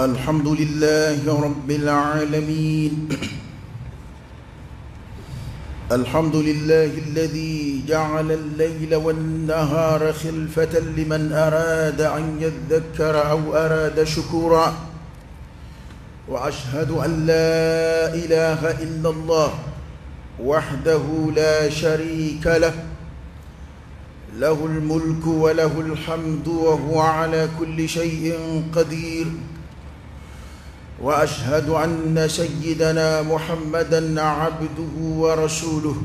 الحمد لله رب العالمين. الحمد لله الذي جعل الليل والنهار خلفة لمن أراد أن يذكر أو أراد شكورا، وأشهد أن لا إله إلا الله وحده لا شريك له، له الملك وله الحمد وهو على كل شيء قدير، وأشهد أن سيدنا محمدًا عبده ورسوله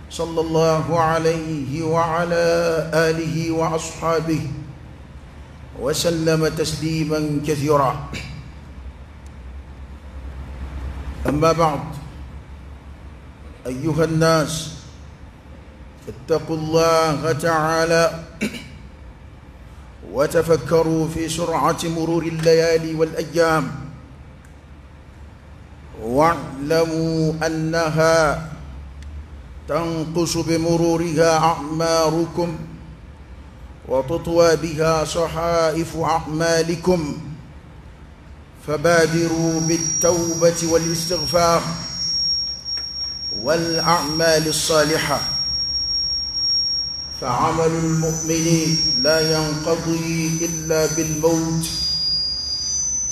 صلى الله عليه وعلى آله وأصحابه وسلم تسليمًا كثيرا. أما بعد، أيها الناس، اتقوا الله تعالى وتفكروا في سرعة مرور الليالي والأيام، واعلموا أنها تنقص بمرورها أعماركم وتطوى بها صحائف أعمالكم، فبادروا بالتوبة والاستغفار والأعمال الصالحة، فعمل المؤمن لا ينقضي إلا بالموت،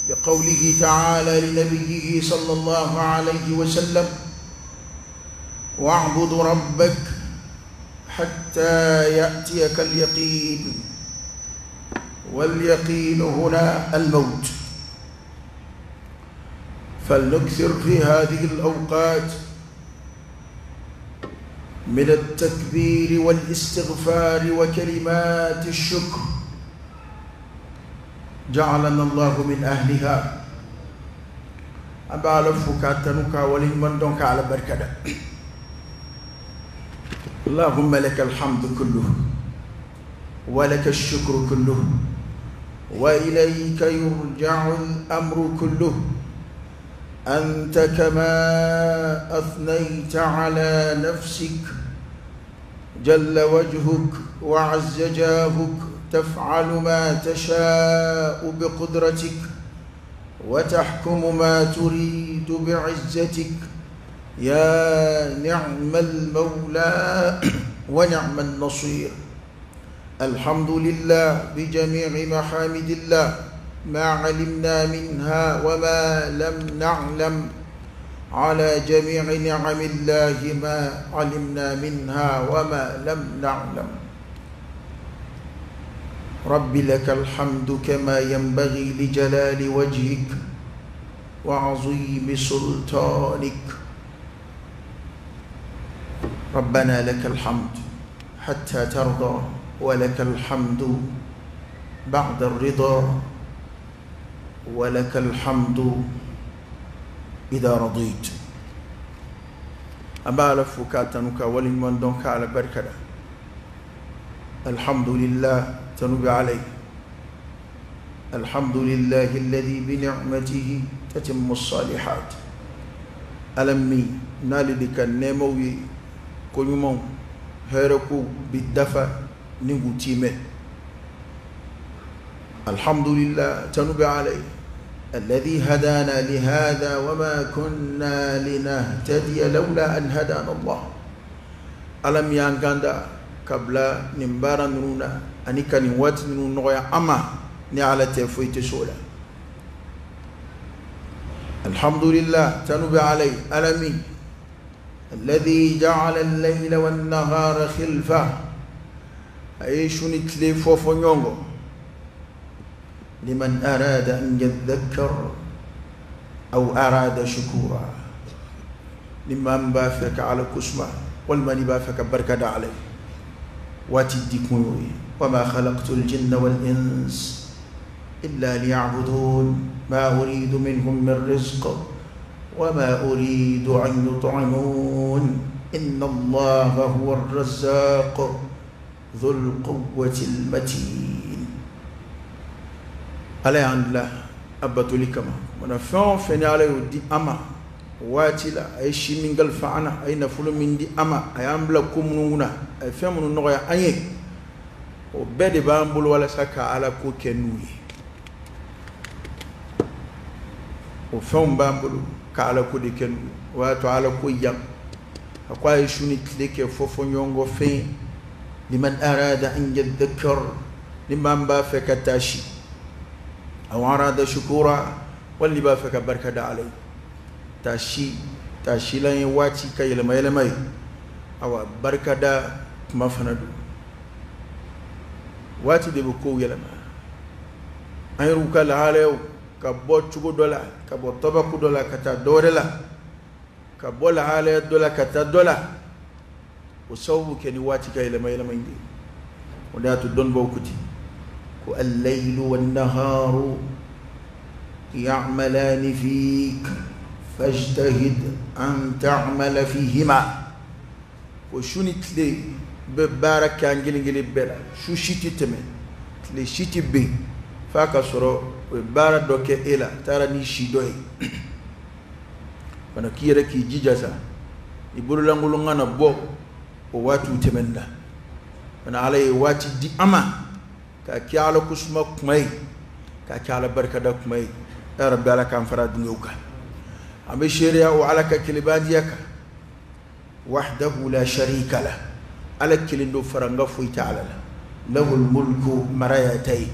بقوله تعالى لنبيه صلى الله عليه وسلم: واعبد ربك حتى يأتيك اليقين، واليقين هنا الموت. فلنكثر في هذه الأوقات من التكبير والاستغفار وكلمات الشكر، جعلنا الله من أهلها. أبا لفك تنك ولمن دونك على بركة. اللهم لك الحمد كله ولك الشكر كله وإليك يرجع الأمر كله، أنت كما أثنيت على نفسك جل وجهك وعز جاهك، تفعل ما تشاء بقدرتك وتحكم ما تريد بعزتك، يا نعم المولى ونعم النصير. الحمد لله بجميع محامد الله، ما علمنا منها وما لم نعلم، على جميع نعم الله ما علمنا منها وما لم نعلم. رب لك الحمد كما ينبغي لجلال وجهك وعظيم سلطانك. ربنا لك الحمد حتى ترضى، ولك الحمد بعد الرضا، ولك الحمد إذا رضيت. أما لفكاتنك ولمن دونك على بركة. الحمد لله تنب عليه. الحمد لله الذي بنعمته تتم الصالحات. ألمي نالك النموي كل يوم هيركو بالدفع نغتيمه. الحمد لله تنب عليه الذي هدانا لهذا وما كنا لنهتدي لولا أن هدانا الله. ألم يانغاندا قبل نمبارا نرونا أنيكا نوات نرونا أما نعلى تفويت سولا. الحمد لله تنب عليه ألمي الذي جعل الليل والنهار خلفة، أيش نتلف فنيونغو لمن أراد أن يذكر أو أراد شكورا، لمن بافك على كسمة والمن بافك بركة عليه واتدكنوي. وما خلقت الجن والإنس إلا ليعبدون، ما أريد منهم من رزق وما أريد أن يطعمون، إن الله هو الرزاق ذو القوة المتين. Ala y'an dilan a batoli kama, mana fɛn o fɛn ni Ala y'o di an ma waati la, a ye si min kalifa an na, a ye nafolo min di an ma, a y'an bila ko minnu kunna, a ye fɛn minnu nɔgɔya an ye, o bɛɛ de b'an bolo walasa ka Ala ko kɛ n'u ye. O fɛnw b'an bolo ka Ala ko de kɛ n'u ye. O y'a to Ala ko yan a ko a ye su ni tile kɛ fɔfɔɲɔgɔnkɔ fɛn ye. Liman arada an yadhakkar, ni maa min b'a fɛ ka taasi, aw arada shukura, wali n'i b'a fɛ ka barika da Ala ye. Taasi taasilan ye waati ka yɛlɛma yɛlɛma ye, awa barika da kuma fana don. Waati de bɛ kow yɛlɛma. An yɛrɛw ka lahalayaw ka bɔ cogo dɔ la, ka bɔ tabaku dɔ la ka taa dɔ wɛrɛ la, ka bɔ lahalaya dɔ la ka taa dɔ la, o sababu kɛ ni waati ka yɛlɛma yɛlɛma in de ye. O de y'a to dɔnnibaw ko ten ko al-laylu wan-naharu ya'malani fik fajtahid an ta'mala fihima. Ko su ni tile bɛ baara kɛ an kelen kelen bɛɛ la. Su si tɛ tɛmɛ, tile si tɛ ben f'a ka sɔrɔ o ye baara dɔ kɛ e la, taara ni si dɔ ye. Fana k'i yɛrɛ k'i jija sa, i bololankolon kana bɔ o waatiw tɛmɛni na. Fana Ala ye waati di an ma k'a kɛ Ala kosuma kuma ye, k'a kɛ Ala barikada kuma ye. Ya Rabbi, Ala k'an fara dungew kan. An bɛ seereya o Ala ka kelebandiya kan, wahdahu la sharika lah. Ala kelen don, faranga foyi tɛ Ala la. Lahul mulku, mara y'a ta ye,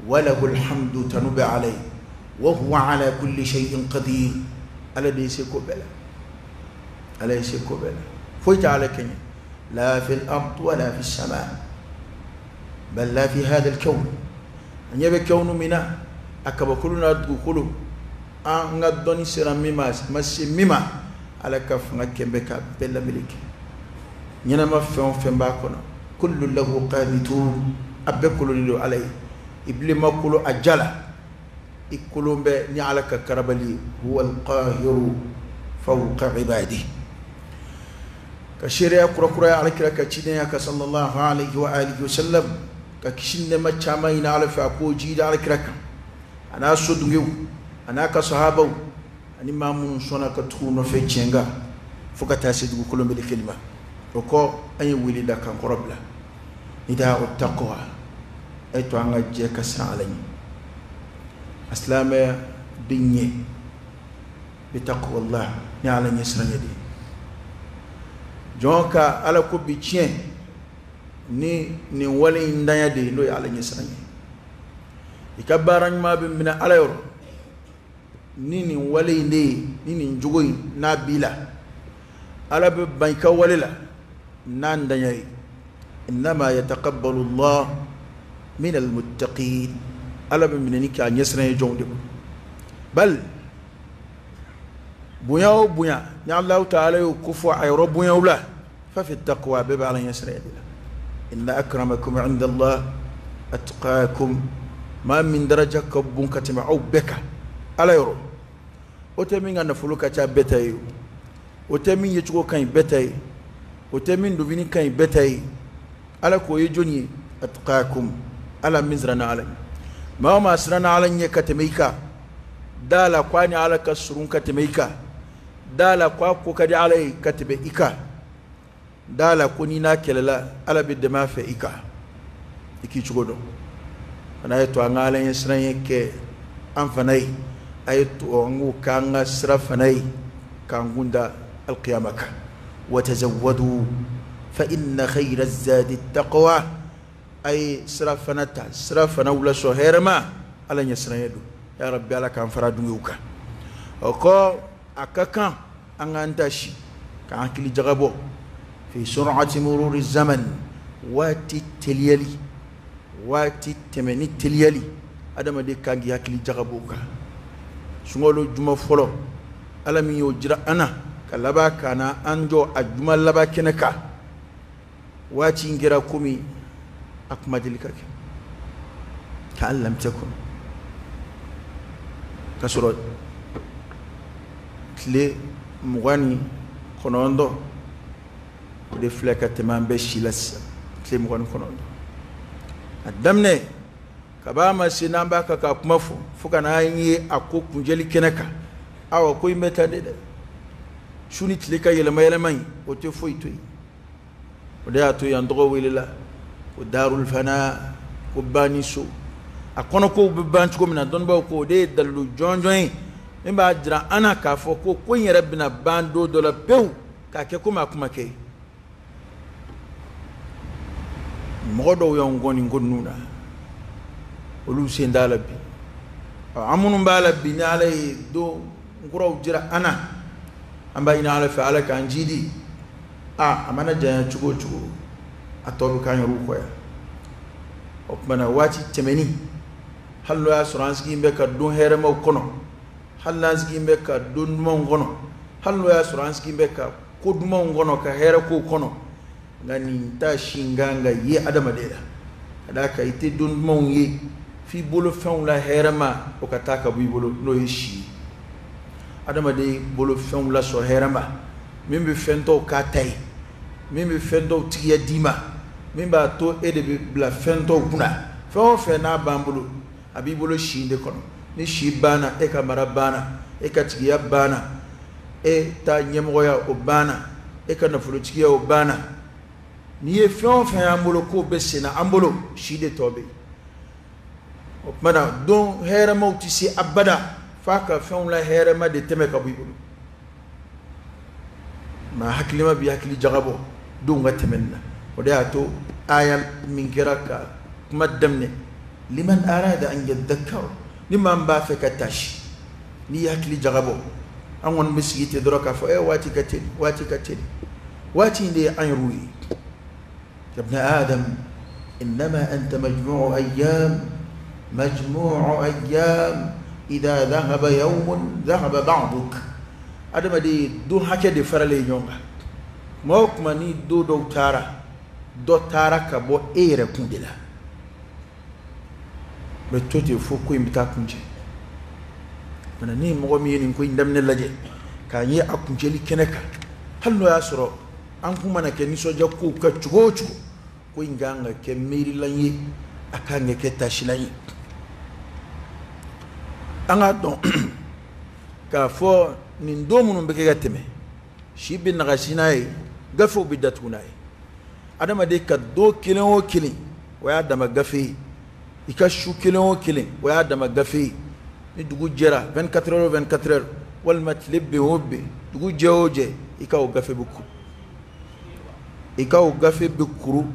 wa lahul hamdu, tanu bɛ Ala ye, wa huwa ala kulli shay'in qadir. Ala de ye se ko bɛɛ la, Ala ye se ko bɛɛ la, foyi tɛ Ala kɛɲɛ. La fil ard wala fis sama, bal la fi hadha al kawn. An ɲɛ bɛ kawnu min na, a kabakolo n'a dugukolo, an ka dɔnni sera min ma, ma se min ma, Ala ka fanga kɛn bɛ ka bɛɛ lameleke. Ɲɛnama fɛn o fɛn b'a kɔnɔ, kullu lahu qanitun, a bɛɛ kolonnen don Ala ye. I bilenma kolo a ja la, i kolon bɛ ni Ala ka karabali ye. Huwa alqahiru fawqa ibadi. Ka seereya kurakuraya Ala kira ka cidenya ka sallallahu alayhi wa alihi wa sallam, ka kisi nɛɛma caman ɲini Ala fɛ a k'o jigi Ala kira kan, a n'a sodungew, a n'a ka sahabaw, ani maa minnu sɔnna ka tugu u nɔfɛ tiɲɛ kan fo ka taa se dugukolo melekeli ma. O kɔ, an ye wele da kan kɔrɔ bila nida o taqwa, a ye to an ka jɛ ka siran Ala ɲɛ. A silamɛya bɛ ɲɛ bi taqwallah, ni Ala ɲɛ siran ɲɛ de ye. Jɔn ka Ala ko bi tiɲɛ ni nin wale in danya de ye, n'o ye Ala ɲɛ siran ye. I ka baara ɲuman bɛ minɛ Ala yɔrɔ ni nin wale in de ye, ni nin jogo in n'a b'i la. Ala bɛ ban i ka wale la n'a danya ye. Innama yataqabbalu Allah min almuttaqin. Ala bɛ minɛni kɛ a ɲɛsiran ye jɔnw de bolo. Bal bonya o bonya ni Alahu taala y'o ko fɔ a yɔrɔ bonyaw la, fa fi taqwa, bɛɛ bɛ Ala ɲɛsiran de la. Inna akramakum inda Allah atqakum. Maa min daraja ka bon ka tɛmɛ aw bɛɛ kan Ala yɔrɔ, o tɛ min ka nafolo ka ca bɛɛ ta ye, o tɛ min yecogo ka ɲi bɛɛ ta ye, o tɛ min donfini ka ɲi bɛɛ ta ye. Ala k'o ye jɔnni ye? Atqakum, Ala min siranna Ala ɲɛ. Maa o maa siranna Ala ɲɛ ka tɛmɛ i kan, da la ko a ni Ala ka surun ka tɛmɛ i kan, da la ko a ko ka di Ala ye ka tɛmɛ i kan, da la ko n'i n'a kɛlɛla Ala bɛ dɛmɛ a fɛ i kan, i k'i cogo dɔn. Fana ye to an ka Ala ɲɛ siran ye kɛ an fana ye, a ye to an k'o k'an ka sira fana ye k'an kun da alkiyama kan. Wa tazawwadu fa inna khayra zadi taqwa. A ye sira fana ta, sira fana wula sɔn hɛrɛma, Ala ɲɛ siran ye don. Ya Rabbi, Ala k'an fara dungew kan. O kɔ, a ka kan an k'an ta si k'an hakili jagabɔ fi sur'ati mururi zaman, waati teliyali, waati tɛmɛni teliyali, adamaden kan k'i hakili jagabɔ o kan. Sunkalo juma fɔlɔ, Ala min y'o jira an na ka laban ka na an jɔ a juma laban kɛnɛ kan, waati in kɛra komi a kuma deli ka kɛ k'an lam takun, ka sɔrɔ tile 29 o de filɛ ka tɛmɛ an bɛɛ si la sisan. Tile 29 a daminɛ kaba ma se n'an b'a kan ka kuma fɔ fo ka n'an ye a ko kunjɛli kɛnɛ kan. Awa, ko in bɛ taa de dɛ. Su ni tile ka yɛlɛma yɛlɛma in, o tɛ foyi to yen. O de y'a to yan tɔgɔ welela ko darul fana, ko banni so. A kɔnɔ kow bɛ ban cogo min na, dɔnnibaaw ko o de ye dalilu jɔnjɔn ye Min b'a jira an na k'a fɔ ko ko in yɛrɛ bɛna ban don dɔ la pewu k'a kɛ komi a kuma kɛ. Mɔgɔ dɔw y'anw kɔn nin ko ninnu na, olu sen t'a la bi. An minnu b'a la bi, ni Ala ye don kuraw jira an na, an b'a ɲini Ala fɛ, Ala k'an jidi. A mana janya cogo o cogo, a tɔ bɛ k'an yɛrɛw kɔ yan. O tuma na, waati tɛmɛni, hali n'o y'a sɔrɔ an sigilen bɛ ka don hɛrɛmaw kɔnɔ, hali n'an sigilen bɛ ka don dumanw kɔnɔ, hali n'o y'a sɔrɔ an sigilen bɛ ka ko dumanw kɔnɔ, ka hɛrɛ kow kɔnɔ, nka nin ta si kan ka ye adamaden la. Ka d'a kan, i tɛ don dumanw ye f'i bolo fɛnw la hɛrɛma o ka taa ka bɔ i bolo, n'o ye si ye. Adamaden bolo fɛnw lasɔrɔ hɛrɛma, min bɛ fɛn tɔw k'a ta ye, min bɛ fɛn dɔw tigiya d'i ma, min b'a to e de bɛ bila fɛn tɔw kunna, fɛn o fɛn n'a b'an bolo, a b'i bolo si de kɔnɔ. Ni si banna, e ka mara banna, e ka tigiya banna, e ta ɲɛmɔgɔya o banna, e ka nafolotigiya o banna. N'i ye fɛn o fɛn y'an bolo k'o bɛ senna an bolo, si de tɔ bɛ yen. O tuma na, don hɛrɛmaw tɛ se abada f'a ka fɛnw la hɛrɛma de tɛmɛ ka bɔ i bolo. Maa hakilima bɛ hakili jagabɔ donw ka tɛmɛni na. O de y'a to aya min kɛra ka kuma daminɛ, liman arada an yadhakkar, ni maa min b'a fɛ ka tasi, n'i hakili jagabɔ. An kɔni bɛ sigi ten dɔrɔn k'a fɔ waati ka teli, waati ka teli. Waati in de ye an yɛrɛw ye. Ibn Adam, innama anta majmu'u ayyam, majmu'u ayyam, idha dhahaba yawmun dhahaba ba'duk. Adamaden don hakɛ de faralen ɲɔgɔn kan. Kuma o kuma ni don dɔw taara, dɔ taara ka bɔ e yɛrɛ kun de la. Bɛ to ten fo ko in bɛ taa kuncɛ. Mana ni mɔgɔ min ye nin ko in daminɛ lajɛ k'a ye a kuncɛli kɛnɛ kan, hali n'o y'a sɔrɔ an kun mana kɛ nisɔndiya kow ka cogo o cogo, ko in kan ka kɛ miirilan ye, a kan ka kɛ tasilan ye. An k'a dɔn k'a fɔ nin don minnu bɛ kɛ ka tɛmɛ, si bɛ nagasi n'a ye, gafew bɛ datugu n'a ye. Adamaden ka don kelen o kelen, o y'a dama gafe ye. I ka su kelen o kelen, o y'a dama gafe ye. Ni dugu jɛra, 24 heures o 24 heures, walima tile ben o ben, dugu jɛ o jɛ, i ka o gafe bɛ kuru, i ka o gafe bɛ kuru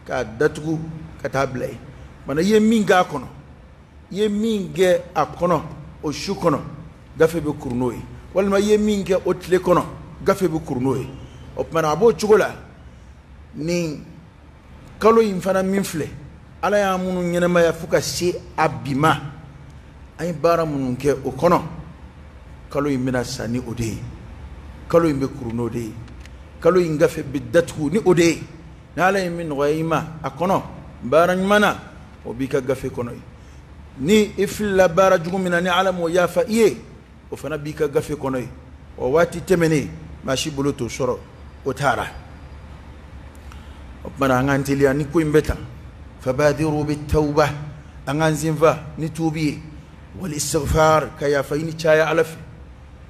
k'a datugu ka taa bila yen. Mana i ye min k'a kɔnɔ, i ye min kɛ a kɔnɔ o su kɔnɔ, gafe bɛ kuru n'o ye, walima i ye min kɛ o tile kɔnɔ, gafe bɛ kuru n'o ye. O tuma na, a b'o cogo la. Nin kalo in fana min filɛ, Ala y'an minnu ɲɛnamaya fo ka se a bi ma, an ye baara minnu kɛ o kɔnɔ, kalo in bɛna sa ni o de ye, kalo in bɛ kuru n'o de ye, kalo in gafe bɛ datugu ni o de ye. Ni Ala ye min nɔgɔya i ma a kɔnɔ baara ɲuman na, o b'i ka gafe kɔnɔ ye. Ni i filila baara jugu min na, ni Ala m'o yafa i ye, o fana b'i ka gafe kɔnɔ ye. O waati tɛmɛnen, maa si bolo t'o sɔrɔ, o taara. O tuma na, an k'an teliya ni ko in bɛ tan. Fabadiru bitawba, an k'an senfa ni tuubi ye, wal istighfar, ka yafa ɲini caya Ala fɛ,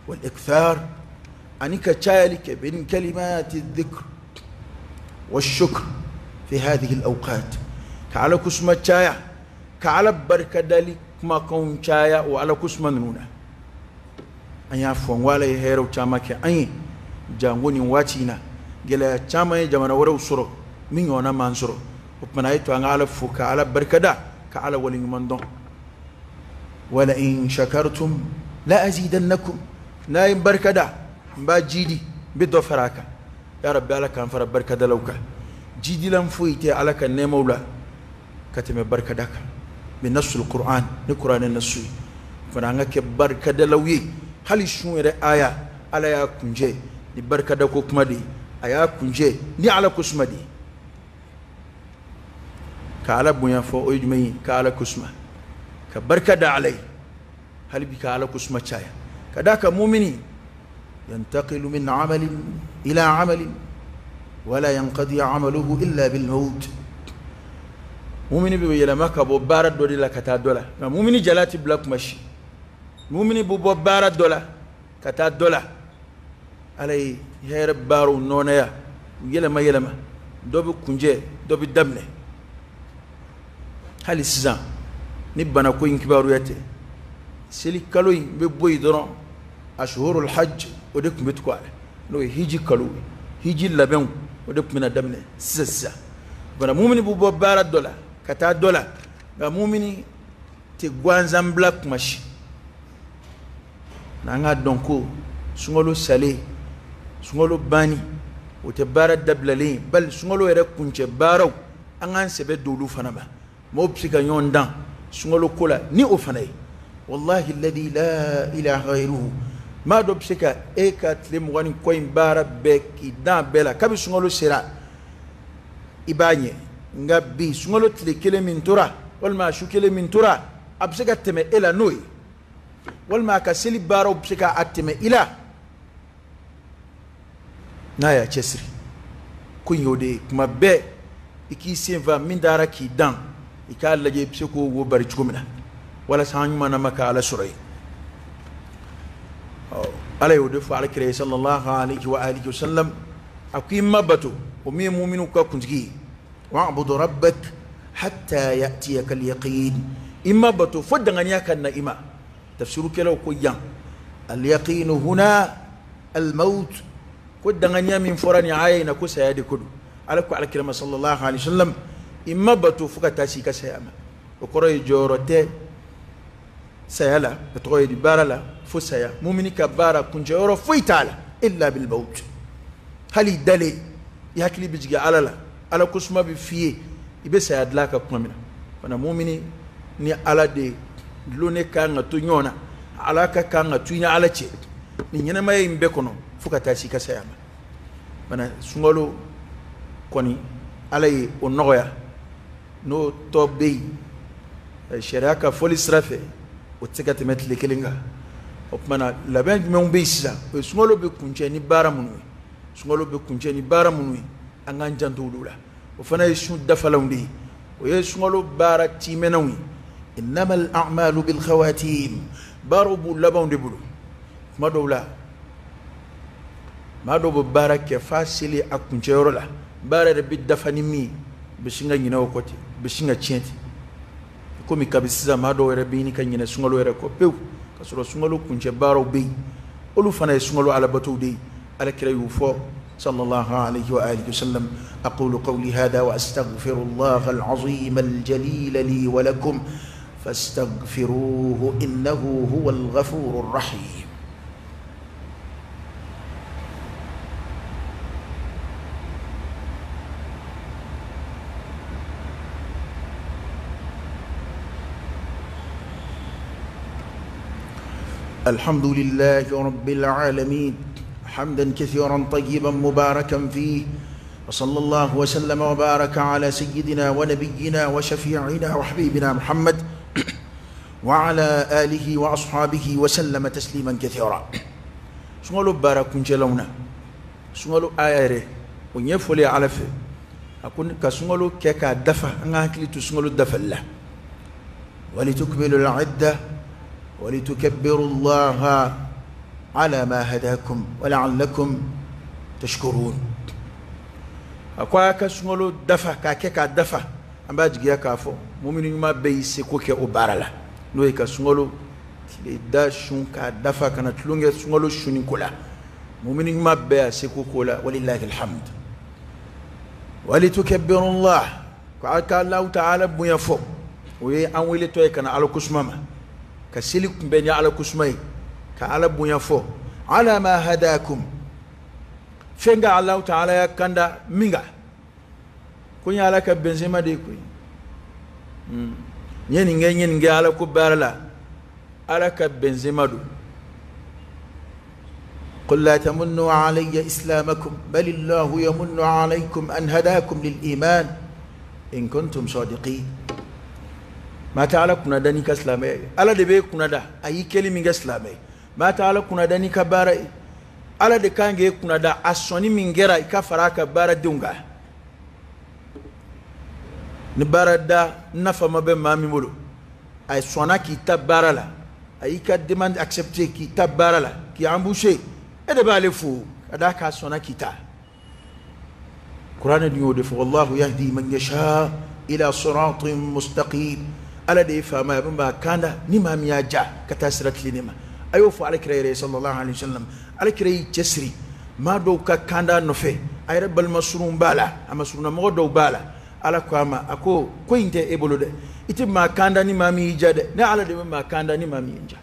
wal ikthar, ani ka cayali kɛ min kalimati dhikr wa shukr fi hadhihi al awqat, ka Ala kusuma caya, ka Ala barikadali kumakanw caya o Ala kusuma ninnu na. An y'a fɔ n ko Ala ye hɛrɛw caman kɛ an ye janko nin waati in na. Gɛlɛya caman ye jamana wɛrɛw sɔrɔ min ɲɔgɔnna m'an sɔrɔ. O tuma na, a ye to an ka Ala fo, ka Ala barikada, ka Ala waleɲuman dɔn. Wala in shakartum la azidannakum, n'a ye barikada, n b'a jidi, n bɛ dɔ fara a kan. Ya Rabbi, Ala k'an fara barikadalaw kan. Jidilan foyi tɛ Ala ka nɛɛmaw la ka tɛmɛ barikada kan, bi nasul Qur'an, ni Qur'an nasu ye. Fana an ka kɛ barikadalaw ye. Hali sun yɛrɛ aya, Ala y'a kuncɛ ni barikada ko kuma de ye, a y'a kuncɛ ni Ala ko suma de ye. Ka Ala bonya fɔ, o ye jumɛn ye? Ka Ala ko suma, ka barika da Ala ye, hali bi ka Ala ko suma caya. Ka d'a kan, mumini yantaqilu min amalin ila amalin wala yanqadi amaluhu illa bil maut. Mumini bɛ yɛlɛma ka bɔ baara dɔ de la ka taa dɔ la, nka mumini jala ti bila kuma si. Mumini bɛ bɔ baara dɔ la ka taa dɔ la. Ala ye hɛrɛ baaraw nɔnɛya, u yɛlɛma yɛlɛma, dɔ bɛ kuncɛ, dɔ bɛ daminɛ. Hali sisan ni banako in kibaruya tɛ. Seli kalo in bɛ bɔ yen dɔrɔn, ashhurul hajj o de tun bɛ tugu a la, n'o ye hiji kalo ye, hiji labɛnw o de tun bɛna daminɛ sisan sisan. Bana mumini bɛ bɔ baara dɔ la ka taa dɔ la, nka mumini tɛ gansan bila kuma si. N'an k'a dɔn ko sunkalo salen, sunkalo banni, o tɛ baara dabilalen ye, bali sunkalo yɛrɛ kuncɛ baaraw an k'an sɛbɛ don olu fana ma. Maaw bɛ se ka ɲɔgɔn dan sunkalo ko la ni o fana ye. Wallahi alladhi la ilaha ghayruhu, maa dɔ bɛ se ka e ka tile 20 ni kɔ in baara bɛɛ k'i dan bɛɛ la kabi sunkalo sera i b'a ɲɛ, nka bi sunkalo tile kelen min tora walima a su kelen min tora a bɛ se ka tɛmɛ e la n'o ye, walima a ka seli baaraw bɛ se k'a tɛmɛ i la n'a y'a cɛsiri. Ko in y'o de ye, kuma bɛɛ i k'i senfa min taara k'i dan i k'a lajɛ i bɛ se k'o wo bari cogo min na walasa an ɲuman ma ka Ala sɔrɔ yen. Ala y'o de fɔ Ala kira ye sallallahu alayhi wa alihi wa sallam, a ko i ma bato o min ye muminu ka kuntigi ye, wa'budu rabbak hatta ya'tiyaka al-yaqin, i ma bato fo danganiya ka na i ma. Tafsirukɛlaw ko yan al-yaqin huna al-maut, ko danganiya min fɔra nin aya in na ko saya de ko don. Ala ko Ala kira ma sallallahu alayhi wa sallam, i ma bato fo ka taa se i ka saya ma. O kɔrɔ ye jɔyɔrɔ tɛ saya la, a tɔgɔ ye di baara la fo saya. Mumini ka baara kuncɛyɔrɔ foyi t'a la illa bil maut. Hali dalen i hakili bɛ jigin Ala la, Ala ko suma bɛ f'i ye, i bɛ saya dilan ka kuma min na. Fana mumini ni Ala de dulonnen kan ka to ɲɔgɔn na, Ala ka kan ka to i ni Ala cɛ nin ɲɛnamaya in bɛɛ kɔnɔ fo ka taa se i ka saya ma. Fana sunkalo kɔni Ala ye o nɔgɔya, n'o tɔ bɛ yen sariya ka fɔli sira fɛ o tɛ se ka tɛmɛ tile kelen kan. O tuma na labɛn jumɛnw bɛ yen sisan? O ye sunkalo bɛ kuncɛ ni baara minnu ye, sunkalo bɛ kuncɛ ni baara minnu ye, an k'an janto olu la. O fana ye sun dafalanw de ye, o ye sunkalo baara tiimɛnanw ye. Innamal a'malu bil khawatim, baaraw b'u labanw de bolo. Kuma dɔw la maa dɔw bɛ baara kɛ f'a selen a kuncɛyɔrɔ la, baara yɛrɛ bɛ dafa ni min ye, u bɛ sin ka ɲinɛ o kɔ ten, u bɛ sin ka tiɲɛ ten. Komi kabi sisan maa dɔw yɛrɛ bɛ ɲini ka ɲinɛ sunkalo yɛrɛ kɔ pewu, ka sɔrɔ sunkalo kuncɛ baaraw bɛ yen, olu fana ye sunkalo alabatow de ye. Ala kira y'u fɔ sallallahu alayhi wa alihi wa sallam, aqulu qawli hadha wa astaghfirullaha al-azim al-jalil li wa lakum fastaghfiruhu innahu huwal ghafurur rahim. الحمد لله رب العالمين حمدا كثيرا طيبا مباركا فيه، وصلى الله وسلم وبارك على سيدنا ونبينا وشفيعنا وحبيبنا محمد وعلى آله وأصحابه وسلم تسليما كثيرا. سنقولوا بارك جلونا، سنقولوا آيره ونيفولي على في أكون كسنقولوا كيكا دفع أنا كليتو سنقولوا دفع الله ولتكملوا العدة ولتكبروا الله على ما هداكم ولعلكم تشكرون. أكوا كسنقولوا دفع كيكا دفع أم باجي يا كافو مؤمنين ما بيسكوك أبارلا نوي كسنقولوا da shun ka dafa kana tulonge sunkalo shuni kola mumini ma bɛɛ a seko ko la walillahi alhamd walitukabbiru ko a ka Allahu ta'ala bonya fɔ o ye an weletɔ ye ka na Ala kosuma ma ka seli kunbɛn ni Ala kosuma ye ka Ala bonya fɔ ala ma hadakum fɛn ka Allahu ta'ala ya kanda min kan ko n ye Ala ka bɛnsema de ye koyi n ye nin kɛ n ye nin kɛ Ala ko baara la Ala ka bɛnsema don. قل لا تمنوا علي إسلامكم بل الله يمن عليكم أن هداكم للإيمان إن كنتم صادقين. ما تعالى كنا داني كسلامي ألا دبي كنا دا أي كلمة كسلامي ما تعالى كنا داني كباري ألا دكان جي كنا دا أسوني من جرا كفراك بارا دونغا نبارا دا نفهم ما بين ما ميمولو أي سونا كي تبارا لا أي كديماند أكسبتي كي تبارا لا كي أمبوشي e de b'ale fo ka d'a k'a sɔnna k'i ta. Kuranɛ dun y'o de fɔ wallahu yahdi man yasha ila siratin mustaqim. Ala de ye faama ye, a bɛ maa kanda ni maa min y'a ja ka taa sira tilennen ma. A y'o fɔ alakira yɛrɛ sallallahu alaihi wasallam. Alakira y'i cɛsiri maa dɔw ka kanda nɔfɛ, a yɛrɛ balima surun b'a la, a ma surunnamɔgɔ dɔw b'a la. Ala ko a ma, a ko ko in tɛ e bolo dɛ, i tɛ maa kanda ni maa min y'i ja dɛ, ne Ala de bɛ maa kanda ni maa min y'i ja.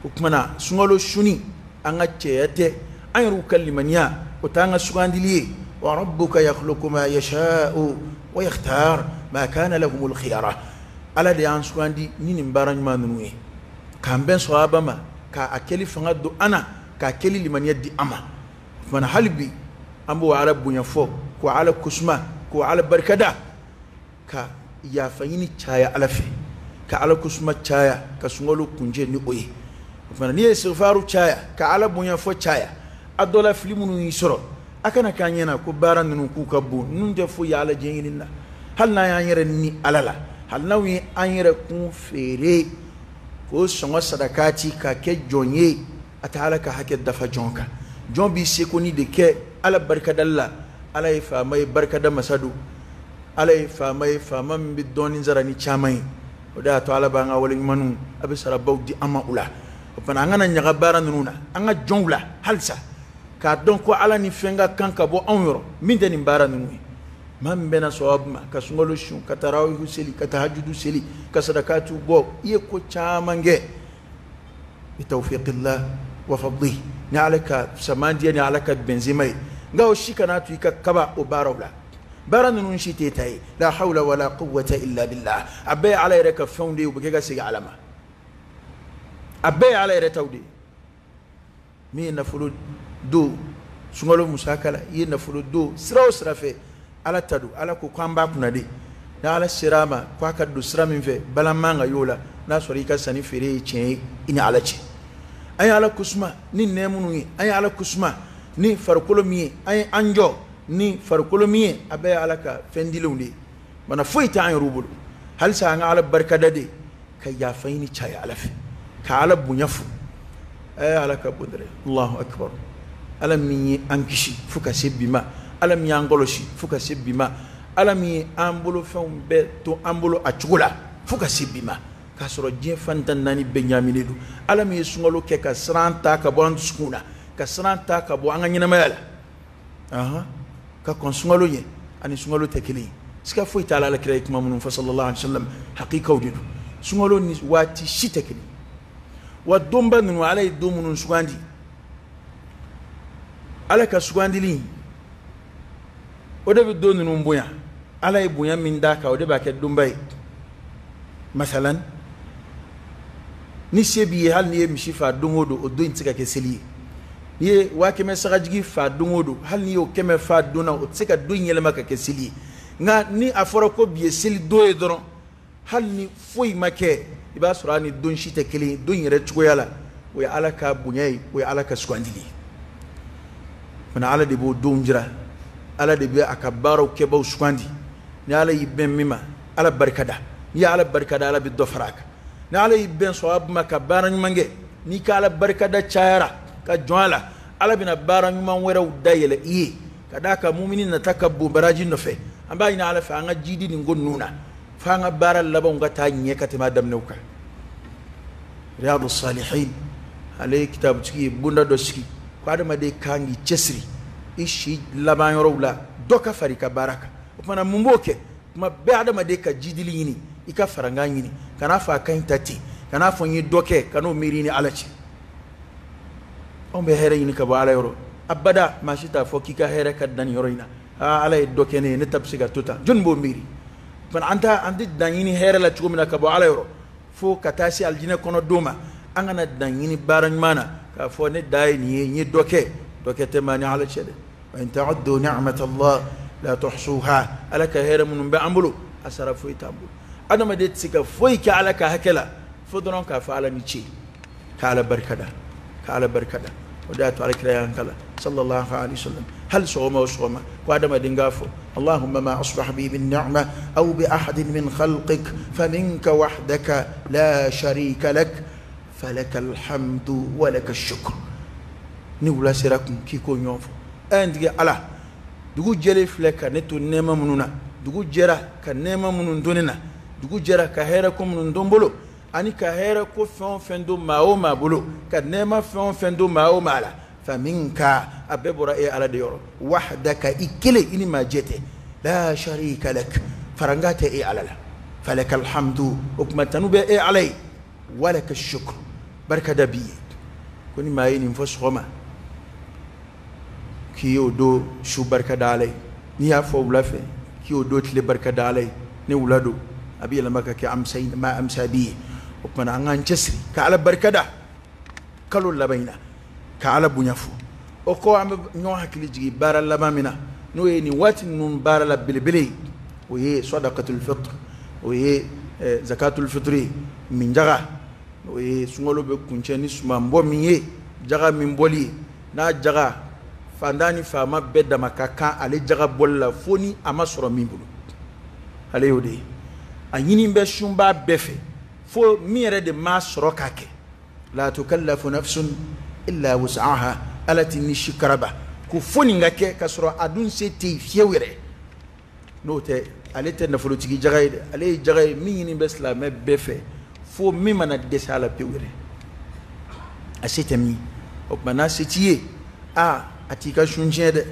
O tuma na sunkalo suni an ka cɛya tɛ, an yɛrɛw ka limaniya o t'an ka sugandili ye. Wa rabbuka yakhluqu ma yasha'u wa yakhtar ma kana lahumul khiyara. Ala de y'an sugandi ni nin baara ɲuman ninnu ye, k'an bɛn sɔhaba ma, k'a kɛli fanga don an na, k'a kɛli limaniya di an ma. O tuma na hali bi an b'o Ala bonya fɔ, k'o Ala kusuma, k'o Ala barikada, ka yafa ɲini caya Ala fɛ, ka Ala kusuma caya, ka sunkalo kuncɛ ni o ye. O tuma na n'i ye istighfaru caya, ka Ala bonya fɔ caya, a dɔ la fili minnu y'i sɔrɔ, a kana k'an ɲɛna ko baara ninnu k'u ka bon, ninnu tɛ foyi ye Ala diɲɛ ɲini na. Hali n'an y'an yɛrɛ ni Ala la, hali n'anw ye an yɛrɛ kun feere k'o sɔngɔ sadakati ka kɛ jɔn ye, a tɛ Ala ka hakɛ dafa jɔn kan. Jɔn b'i seko ni de kɛ Ala barikadali la. Ala ye faama ye, barikada masa don. Ala ye faama ye, faama min bɛ dɔɔnin sara ni caman ye. O de y'a to Ala b'an ka wale ɲumanw, a bɛ sarabaw di an ma u la. O fana an kana ɲaga baara ninnu na, an ka jɔnw la halisa, k'a dɔn ko Ala ni fɛn ka kan ka bɔ anw yɔrɔ min tɛ nin baara ninnu ye. Maa min bɛna sababu ma ka sunkalo sun, ka tarawihu seli, ka tahajudu seli, ka sadakatiw bɔ, i ye ko caman kɛ bi tawfiqillah wa fadlihi, ni Ala ka samandiya ni Ala ka bɛnzema ye. Nka o si kana to i ka kaba o baaraw la. Baara ninnu si tɛ ta ye. La hawla wala quwwata illa billah. A bɛɛ ye Ala yɛrɛ ka fɛnw de ye, u bɛ kɛ ka segin Ala ma. A bɛɛ ye Ala yɛrɛ taw de ye. Min ye nafolo don sunkalo musaka la, i ye nafolo don sira o sira fɛ, Ala ta don. Ala ko k'an b'a kunna de. Ni Ala sera a ma k'a ka don sira min fɛ, balan man ka y'o la, n'a sɔrɔ i ka sanni feere ye tiɲɛ ye i ni Ala cɛ. An ye Ala kusuma ni nɛn minnu ye, an ye Ala kusuma ni farikolo min ye, an ye an jɔ ni farikolo min ye, a bɛɛ ye Ala ka fɛn dilenw de ye. Mana foyi tɛ an yɛrɛw bolo. Halisa an ka Ala barikada de, ka yafa ɲini caya Ala fɛ, ka Ala bonya fo. Ala ka bon dɛ. Allahu akbar. Ala min ye an kisi fo ka se bi ma, Ala min y'an kɔlɔsi fo ka se bi ma, Ala min ye an bolofɛnw bɛɛ to an bolo a cogo la fo ka se bi ma, k'a sɔrɔ diɲɛ fan tan naani bɛɛ ɲaaminen don. Ala min ye sunkalo kɛ ka siran ta ka bɔ an dusukun na, ka siran ta ka bɔ an ka ɲɛnamaya la, ka kɔn sunkalo ɲɛ ani sunkalo tɛ kelen ye. Siga foyi t'a la, Ala kira ye kuma minnu fɔ sallallahu alaihi wasallam, hakikaw de don. Sunkalo ni waati si tɛ kelen. Wa donba ninnu, Ala ye don minnu sugandi, Ala ka sugandili o de bɛ don ninnu bonya. Ala ye bonya min d'a kan, o de b'a kɛ donba ye. Masalan, ni se b'i ye, hali n'i ye misi faa don o don, o don in tɛ se ka kɛ seli ye. N'i ye 100,000 sagajigi faa don o don, hali n'i y'o 100 faa don na, o tɛ se ka don in yɛlɛma ka kɛ seli ye. Nka ni a fɔra ko bi ye seli don ye dɔrɔn, hali ni foyi ma kɛ, i b'a sɔrɔ a ni don si tɛ kelen ye. Don yɛrɛ cogoya la, o ye Ala ka bonya ye, o ye Ala ka sugandili ye. Fana Ala de b'o donw jira, Ala de bɛ a ka baaraw kɛbaw sugandi. Ni Ala y'i bɛn min ma, Ala barikada. N'i ye Ala barikada, Ala bɛ dɔ fara a kan. Ni Ala y'i bɛn sababu ma ka baara ɲuman kɛ, n'i ka Ala barikada cayara ka jɔn a la, Ala bɛna baara ɲuman wɛrɛw dayɛlɛ i ye. Ka d'a kan mumini nata ka bon baraji nɔfɛ. An b'a ɲini Ala fɛ an ka jidi nin ko ninnu na, f'an ka baara labanw ka taa ɲɛ ka tɛmɛ a daminɛw kan. Riyadu Salihin, ale ye kitabutigi ye, bonda dɔ sigi ko adamaden kan k'i cɛsiri i si laban yɔrɔw la, dɔ ka fara i ka baara kan. O tuma na mun b'o kɛ? Tuma bɛɛ adamaden ka jidili ɲini, i ka farankan ɲini, kan'a fɔ a ka ɲi ta ten, kan'a fɔ n ye dɔ kɛ, kan'o miiri ni Ala cɛ. Anw bɛ hɛrɛ ɲini ka bɔ Ala yɔrɔ, abada maa si t'a fɔ k'i ka hɛrɛ ka dan nin yɔrɔ in na. Ala ye dɔ kɛ ne ye, ne ta bɛ se ka to tan, jɔnni b'o miiri? Fana an t'a, an tɛ dan ɲini hɛrɛ la cogo min na ka bɔ Ala yɔrɔ, fo ka taa se alijinɛ kɔnɔ don ma. An kana dan ɲini baara ɲuman na k'a fɔ ne da ye nin ye, n ye dɔ kɛ. Dɔ kɛ tɛ maa ni Ala cɛ dɛ. Wa in ta'uddu ni'matallahi la tuhsuha. Ala ka hɛrɛ minnu bɛ an bolo, a sara foyi t'an bolo. Adamaden tɛ se ka foyi kɛ Ala ka hakɛ la fo dɔrɔn k'a fɔ Ala ni ce, ka Ala barikada, ka Ala barikada. O de y'a to Ala kira y'an kalan sallallahu alaihi wasallam, hali sɔgɔma o sɔgɔma ko adamaden k'a fɔ Allahumma ma asbaha bi min ni'ma aw bi ahadin min khalqik faminka wahdaka la sharika lak falaka alhamdu wa laka shukr. Ni wula sera kun k'i k'o ɲɔgɔn fɔ. N tigi Ala, dugu jɛlen filɛ ka ne to nɛɛma minnu na, dugu jɛra ka nɛɛma minnu to ne na, Dugu jɛra ka hɛrɛ ko minnu to n bolo, ani ka hɛrɛ ko fɛn o fɛn to maa o maa bolo, ka nɛɛma fɛn o fɛn to maa o maa la, fa minka, a bɛɛ bɔra e Ala de yɔrɔ. Wahdaka, i kelen, i ni maa jɛ tɛ. La sharika lak, faranga tɛ e Ala la. Falaka alhamdu, o tuma tanu bɛ e Ala ye. Walaka shukr, barika da b'i ye. Ko ni maa ye nin fɔ sɔgɔma k'i y'o don su barika da Ala ye, n'i y'a fɔ wula fɛ k'i y'o don tile barika da Ala ye, ni wula don a bɛ yɛlɛma ka kɛ amsa ma amsa bi ye. O tuma an k'an cɛsiri ka Ala barika da kalo laban in na, ka Ala bonya fo. O kɔ, an bɛ ɲɔgɔn hakili jigin baara laban min na, n'o ye nin waati ninnu baara la belebele ye, o ye sadaqatul fitr, o ye zakatul fitr ye, min jaga, o ye sunkalo bɛ kuncɛ ni sumanbɔ min ye, jaga min bɔli ye, n'a jaga fantan ni faama bɛɛ dama ka kan ale jaga bɔli la, fo ni a ma sɔrɔ min bolo, ale y'o de ye. A ɲini bɛ sunba bɛɛ fɛ, fo min yɛrɛ de m'a sɔrɔ k'a kɛ. La tukallafu nafsun illa wus'aha, Ala ti ni si karaba ko fo nin ka kɛ ka sɔrɔ a dun se tɛ yen fiyewu yɛrɛ. N'o tɛ, ale tɛ nafolotigi jaga ye dɛ, ale ye jaga ye min ɲini bɛ silamɛ bɛɛ fɛ, fo min mana dɛsɛ a la pewu yɛrɛ, a se tɛ min. O tuma n'a se t'i ye, a t'i ka sun tiɲɛ dɛ,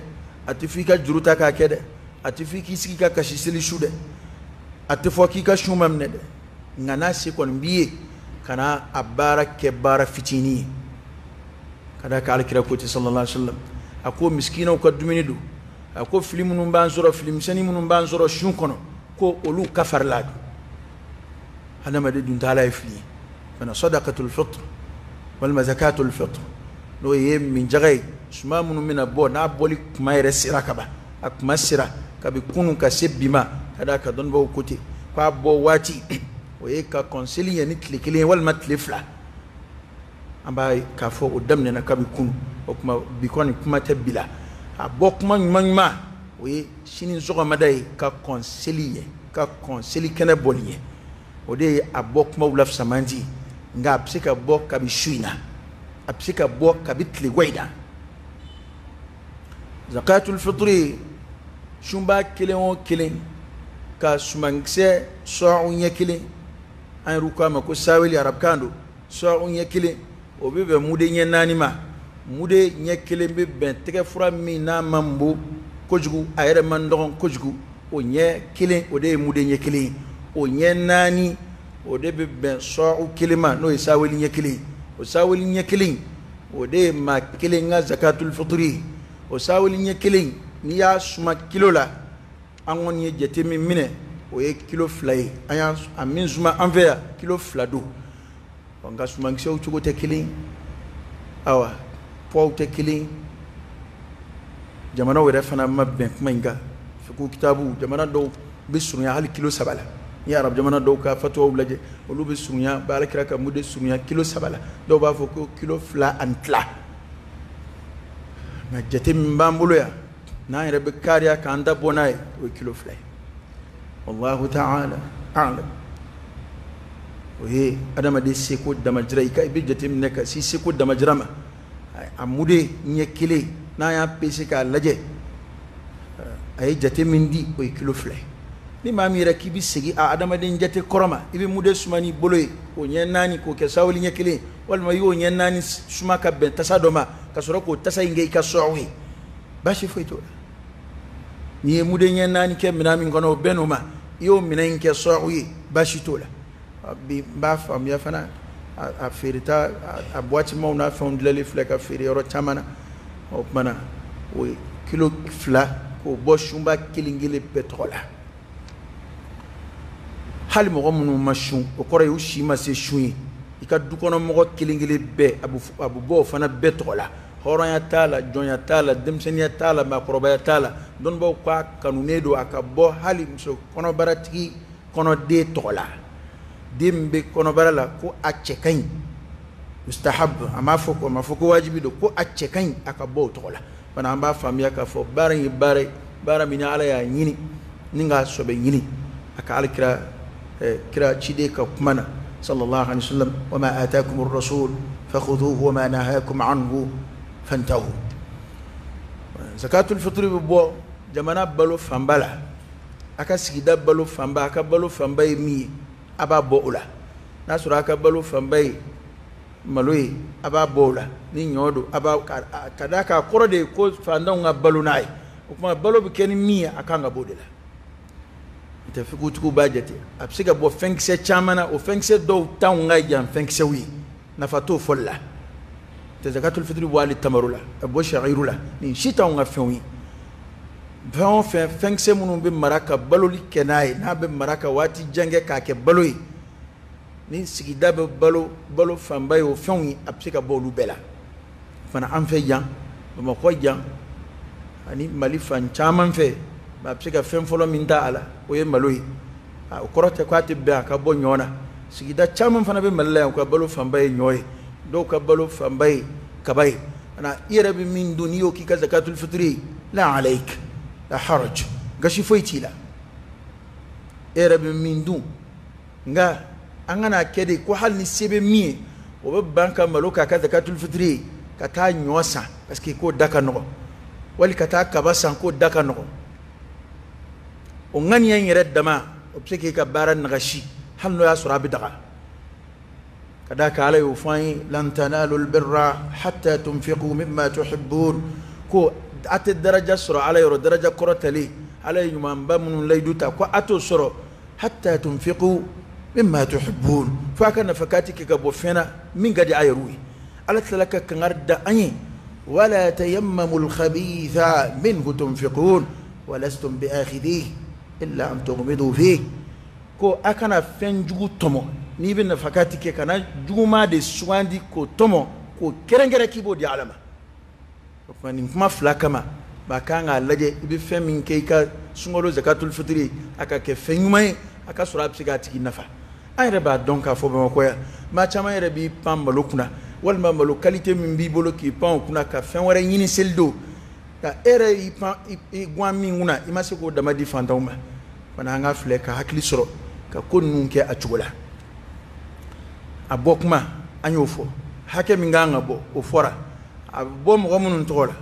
a tɛ fɔ i ka juru ta k'a kɛ dɛ, a tɛ fɔ i k'i sigi ka kasi seli su dɛ, a tɛ fɔ k'i ka sun ma minɛ dɛ. Nka n'a se kɔni b'i ye, kana a baara kɛ baara fitinin ye. Ka d'a kan Alakira ko ten sallallahu alaihi wa sallam, a ko misikinaw ka dumuni don, a ko fili minnu b'an sɔrɔ, filimisɛnnin minnu b'an sɔrɔ sun kɔnɔ, ko olu kafarila don. Hadamaden dun t'Ala ye fili ye. Fana sadaqatul fitr walima zakatul fitr, n'o ye min jaga ye, suman minnu bɛna bɔ, n'a bɔli kuma yɛrɛ sera ka ban, a kuma sera kabi kunun ka se bi ma, ka d'a kan dɔnnibaaw ko ten k'a bɔ waati o ye ka kɔn seli ɲɛ ni tile kelen ye walima tile fila. An b'a ye k'a fɔ o daminɛna kabi kunun. O tuma bi kɔni kuma tɛ bi la. A bɔ kuma ɲuman ɲuman o ye sini sɔgɔmada ye, ka kɔn seli ɲɛ, ka kɔn seli kɛnɛ bɔli ɲɛ, o de ye a bɔ kumaw la fisamanti. Nka a bɛ se ka bɔ kabi su in na, a bɛ se ka bɔ kabi tilegɔ in na. Zakatul fitri, sunba kelen o kelen ka sumankisɛ sɔɔn ɲɛ kelen, an yɛrɛ ko a ma ko saweli, arabukan don, sɔɔn ɲɛ kelen, o bɛ bɛn mude ɲɛ naani ma. Mude ɲɛ kelen bɛ bɛn tɛgɛfura min n'a man bon kojugu, a yɛrɛ man dɔgɔn kojugu, o ɲɛ kelen o de ye mude ɲɛ kelen ye. O ɲɛ naani o de bɛ bɛn sɔɔn kelen ma, n'o ye saweli ɲɛ kelen ye. O saweli ɲɛ kelen o de ye maa kelen ka zakatul fitri ye. O saweli ɲɛ kelen, n'i y'a suma kilo la, an kɔni ye jate min minɛ, o ye kilo 2 ye. An y'a a min suma an fɛ yan, kilo 2 don. Nka sumankisɛw cogo tɛ kelen, awa pɔw tɛ kelen, jamanaw yɛrɛ fana ma bɛn kuma in kan. Fiqhu kitabu, jamana dɔw bɛ surunya hali kilo 3 la. N'i ye arabu jamana dɔw ka fatuwaw lajɛ, olu bɛ surunya, bɛ Alakira ka mude surunya kilo 3 la. Dɔw b'a fɔ ko kilo 2 ani tila. Nka jate min b'an bolo yan, n'an yɛrɛ bɛ kariya k'an da bɔ n'a ye, o ye kilo 2 ye. Wallahu ta'ala a'lam. O ye adamaden seko damajira, i ka i bɛ jate minɛ ka si seko damajira ma. A mude ɲɛ kelen, n'an y'a pese k'a lajɛ, a ye jate min di, o ye kilo 2 ye. Ni maa min yɛrɛ k'i bɛ segin a adamaden jate kɔrɔ ma, i bɛ mude suma n'i bolo ye, o ɲɛ naani k'o kɛ sawuli ɲɛ kelen, walima i y'o ɲɛ naani suma ka bɛn tasa dɔ ma, ka sɔrɔ k'o tasa in kɛ i ka sɔɔw ye, baasi foyi t'o la. N'i ye mude ɲɛ naani kɛ minɛn min kɔnɔ, o bɛn n'o ma, i y'o minɛn in kɛ sɔɔw ye, baasi t'o la. Bi n b'a faamuya fana, a feereta, a boîte-maw n'a fɛnw dilanlen filɛ ka feere yɔrɔ caman na. O tuma na o ye kilo 2 k'o bɔ sunba kelen kelen bɛɛ tɔgɔ la. Hali mɔgɔ minnu ma sun, o kɔrɔ ye u si ma se sun ye, i ka du kɔnɔ mɔgɔ kelen kelen bɛɛ, a bɛ bɔ o fana bɛɛ tɔgɔ la. Hɔrɔnya t'a la, jɔnya t'a la, denmisɛnninya t'a la, maakɔrɔbaya t'a la. Dɔnnibaaw k'a kanunen don a ka bɔ hali muso kɔnɔbaratigi kɔnɔden tɔgɔ la. Den min bɛ kɔnɔbara la, ko a cɛ ka ɲi, mustahab, a m'a fɔ ko, a ma fɔ ko wajibi don, ko a cɛ ka ɲi, a ka bɔ o tɔgɔ la fana. An b'a faamuya k'a fɔ baara in ye baara ye, baara min ni Ala y'a ɲini ni k'a sɔbɛ ɲini a ka Alakira kira ciden ka kuma na sallallahu alaihi wasallam: wa ma atakum ar-rasul fakhudhuhu wa ma nahakum anhu fantahu. Zakatul fitri bɛ bɔ jamana balo fanba la. A ka sigida balo fanba, a ka balo fanba ye min ye, a b'a bɔ o la. N'a sɔrɔ a ka balo fanba ye malo ye, a b'a bɔ o la. Ni ɲɔ don, a b'a ka d'a kan kɔrɔ de ye ko fantanw ka balo n'a ye. O tuma balo bɛ kɛ ni min ye, a kan ka bɔ o de la. N tɛ fikutigiw b'a jate, a bɛ se ka bɔ fɛnkisɛ caman na, o fɛnkisɛ dɔw t'anw ka yan fɛnkisɛw ye, nafa t'o fɔli la. Tɛ zakatul fitiri bɔ hali tamaro la, a bɔ sha'iru la, nin si t'anw ka fɛnw ye. Fɛn o fɛn, fɛnkisɛ minnu bɛ mara ka baloli kɛ n'a ye, n'a bɛ mara ka waati jan kɛ k'a kɛ balo ye, ni sigida bɛ balo fanba ye o fɛnw ye, a bɛ se ka bɔ olu bɛɛ la. Fana an fɛ yan, Bamakɔ yan, ani Mali fan caman fɛ, a bɛ se ka fɛn fɔlɔ min ta a la, o ye malo ye. O kɔrɔ tɛ k'a tɛ bɛn a ka bɔ ɲɔ na. Sigida caman fana bɛ Mali la yan, u ka balo fanba ye ɲɔ ye, dɔw ka balo fanba ye kaba ye. Ana i yɛrɛ bɛ min dun, n'i y'o k'i ka zakatul fitiri ye, la alayik la haraj, gasi foyi t'i la. E yɛrɛ bɛ min dun, nka an kana kɛ de ko hali ni se bɛ min ye, o bɛ ban ka malo k'a ka zakatul fitiri ye, ka taa ɲɔ san parce que k'o da ka nɔgɔn, wali ka taa kaba san k'o da ka nɔgɔn. O ŋaniya in yɛrɛ dama, o bɛ se k'i ka baara nagasi, hali n'o y'a sɔrɔ a bɛ daga. Ka d'a kan Ala y'o fɔ an ye, lan tanalu albirra hatta tunfiqu mimma tuhibbun, ko a tɛ daraja sɔrɔ Ala yɔrɔ, daraja kɔrɔtalen, Ala ye ɲumanba minnu layidu ta ko a t'o sɔrɔ, hatta tunfiqu mimma tuhibbun, fo a ka nafakati kɛ ka bɔ fɛn na min ka di a yɛrɛw ye. Ala tilala ka kangari da an ye, wala tayammamu alkhabitha minhu tunfiqun walastum biakhidhihi illa an tughmidu fihi, ko a kana fɛn jugu tɔmɔ. N'i bɛ nafakati kɛ, kana juguman de sugandi k'o tɔmɔ, k'o kɛrɛnkɛrɛn k'i b'o di Ala ma. O tuma nin kuma fila kama, maa kan k'a lajɛ i bɛ fɛn min kɛ i ka sunkalo zakatul fitiri, a ka kɛ fɛn ɲuman ye, a ka sɔrɔ a bɛ se k'a tigi nafa. An yɛrɛ b'a dɔn k'a fɔ Bamakɔ yan, maa caman yɛrɛ b'i pan malo kunna, walima malo qualité min b'i bolo k'i pan o kunna ka fɛn wɛrɛ ɲini seli don, nka e yɛrɛ y'i pan i guwan min kunna, i ma se k'o dama di fantanw ma. Fana an ka filɛ ka hakili sɔrɔ ka ko ninnu kɛ a cogo la. A bɔ kuma an y'o fɔ, hakɛ min kan ka bɔ o fɔra, a bɛ bɔ mɔgɔ minnu tɔgɔ la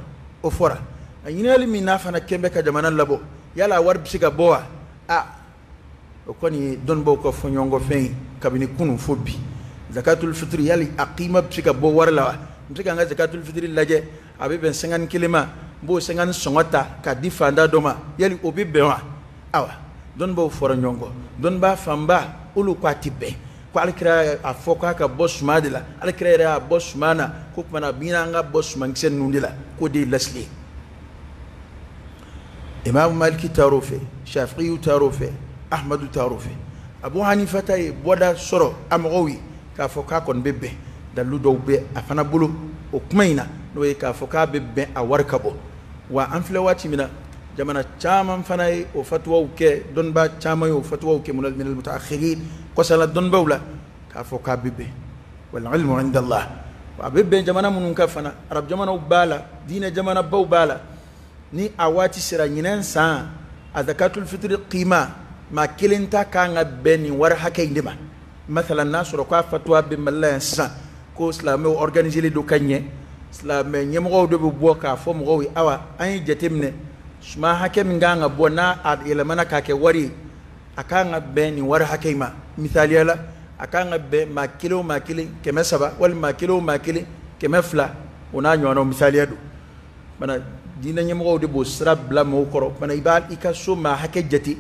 o fɔra. A ɲininkali min n'a fana kɛn bɛ ka jamana labɔ, yala a wari bɛ se ka bɔ wa? A o kɔni ye dɔnnibaaw ka fɔɲɔgɔnkɔfɛn ye kabini kunun fo bi. Zakatul fitiri, yali a kima bɛ se ka bɔ wari la wa? N bɛ se ka n ka zakatul fitiri lajɛ, a bɛ bɛn 51 ma, n b'o 50 sɔngɔ ta k'a di fantan dɔ ma, yali o bɛ bɛn wa? Awa, dɔnnibaaw fɔra ɲɔgɔn kɔ, dɔnnibaa fanba olu ko a tɛ bɛn, ko Alakira a fɔ k'a ka bɔ suman de la, Alakira yɛrɛ y'a bɔ suman na, ko tuma na a bɛ ɲini an ka bɔ sumankisɛ ninnu de la, k'o de ye lasili ye. Imam Maliki taar'o fɛ, Shafi'iyu taar'o fɛ, Ahmadu taar'o fɛ. Abu Hanifa ta ye bɔda sɔrɔ a mɔgɔw ye k'a fɔ k'a kɔni bɛ bɛn, dalilu dɔw bɛ a fana bolo o kuma in na, n'o ye k'a fɔ k'a bɛ bɛn a wari ka bɔ. Wa an filɛ waati min na, jamana caman fana ye o fatuwaw kɛ, dɔnnibaa caman ye o fatuwaw kɛ minal mutaakhirin, kɔsala dɔnnibaaw la, k'a fɔ k'a bɛ bɛn. Wal ilmu inda Allah. A bɛ bɛn jamana minnu kan fana, arabu jamanaw b'a la, diinɛ jamanabaw b'a la. Ni a waati sera ɲinɛn san, a zakatul fitiri kima maa kelen ta kan ka bɛn nin wari hakɛ in de ma. Masalan, n'a sɔrɔ k'a fatuwa bɛ Mali la yan sisan, ko silamɛw organiselen don ka ɲɛ, silamɛ ɲɛmɔgɔw de bɛ bɔ k'a fɔ mɔgɔw ye, awa an ye jate minɛ, suman hakɛ min kan ka bɔ n'a a yɛlɛmana k'a kɛ wari ye, a kan ka bɛn nin wari hakɛ in ma. Misaliya la, a kan ka bɛn maa kelen o maa kelen 300, walima maa kelen o maa kelen 200, o n'a ɲɔgɔnnaw misaliya don. Mana diinɛ ɲɛmɔgɔw de b'o sira bila mɔgɔw kɔrɔ. Mana i b'a i ka so maa hakɛ jate,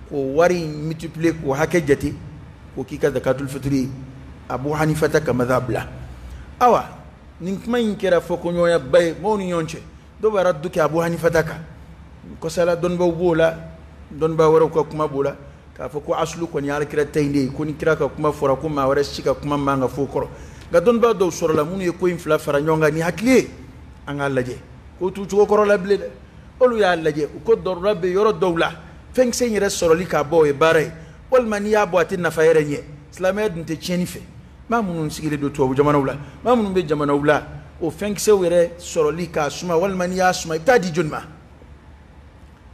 k'o wari in multiplier k'o hakɛ jate, k'o k'i ka zakatul fitiri ye. Abu Hanifa ta ka madhab bila. Awa nin kuma in kɛra fɔkoɲɔgɔnyaba ye mɔgɔw ni ɲɔgɔn cɛ. Dɔw bɛ raddu kɛ Abu Hanifa ta kan, kɔsala dɔnnibaaw b'o la, dɔnnibaa wɛrɛw ka kuma b'o la, k'a fɔ ko asulu kɔni ye Alakira ta in de ye, ko ni kira ka kuma fɔra ko maa wɛrɛ si ka kuma man ka fɔ o kɔrɔ. Nka dɔnnibaa dɔw sɔrɔla minnu ye ko in fila fara ɲɔgɔn kan ni hakili ye, an k'a lajɛ k'o t'u cogo kɔrɔ la bilen dɛ. Olu y'a lajɛ, u ko dɔrɔra bɛ yɔrɔ dɔw la, fɛnkisɛ in yɛrɛ sɔrɔli k'a bɔ o ye baara ye, walima n'i y'a bɔ a tɛ nafa yɛrɛ ɲɛ. Silamɛya dun tɛ tiɲɛni fɛ. Maa minnu sigilen don tubabu jamanaw la, maa minnu bɛ jamanaw la, o fɛnkisɛw yɛrɛ sɔrɔli k'a suma, walima n'i y'a suma i bɛ taa di joli ma?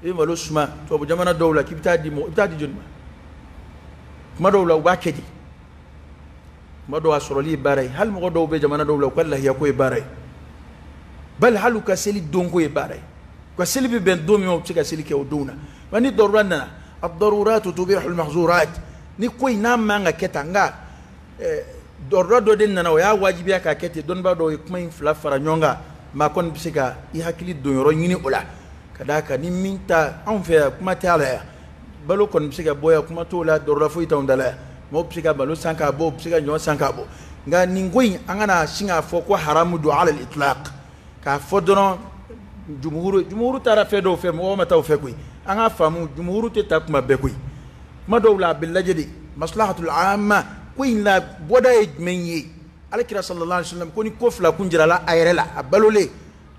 I bɛ malo suma tubabu jamana dɔw la k'i bɛ taa di mɔgɔ, i bɛ taa di joli ma? Kuma dɔw la u b'a kɛ di, kuma dɔw a sɔrɔli ye baara ye. Hali mɔgɔ dɔw bɛ jamana dɔw la, u ka lahiyako ye baara ye, bali hali u ka seli donko ye baara ye. U ka seli bɛ bɛn don min ma, u bɛ se ka seli kɛ o don na. Nka ni dɔrɔra nana, ad-daruratu tubihu al-mahzurat. Ni ko in n'a man ka kɛ tan, nka dɔrɔdɔ dɔ de nana o y'a wajibiya k'a kɛ ten. Dɔnnibaa dɔw ye kuma in fila fara ɲɔgɔn kan, maa kɔni bɛ se ka i hakili don yɔrɔ ɲini o la, ka d'a kan ni min ta anw fɛ yan kuma tɛ a la yan, balo kɔni bɛ se ka bɔ yan, kuma t'o la, dɔrɔdɔ foyi t'anw da la yan. Mɔgɔw bɛ se ka balo san k'a bɔ, u bɛ se ka ɲɔ san k'a bɔ, nka nin ko in an kana sin k'a fɔ ko haramu don ala itlaq, k'a fɔ dɔrɔn jumhuru taara fɛn dɔw fɛ, mɔgɔw ma taa o fɛ koyi. An k'a faamu, jumhuru tɛ ta kuma bɛɛ koyi. Kuma dɔw la a bɛ lajɛ de maslahatul amma, ko in la bɔda ye jumɛn ye. Alakira sallallahu alaihi wasallam ko ni ko fila kun jirala a yɛrɛ la, a balolen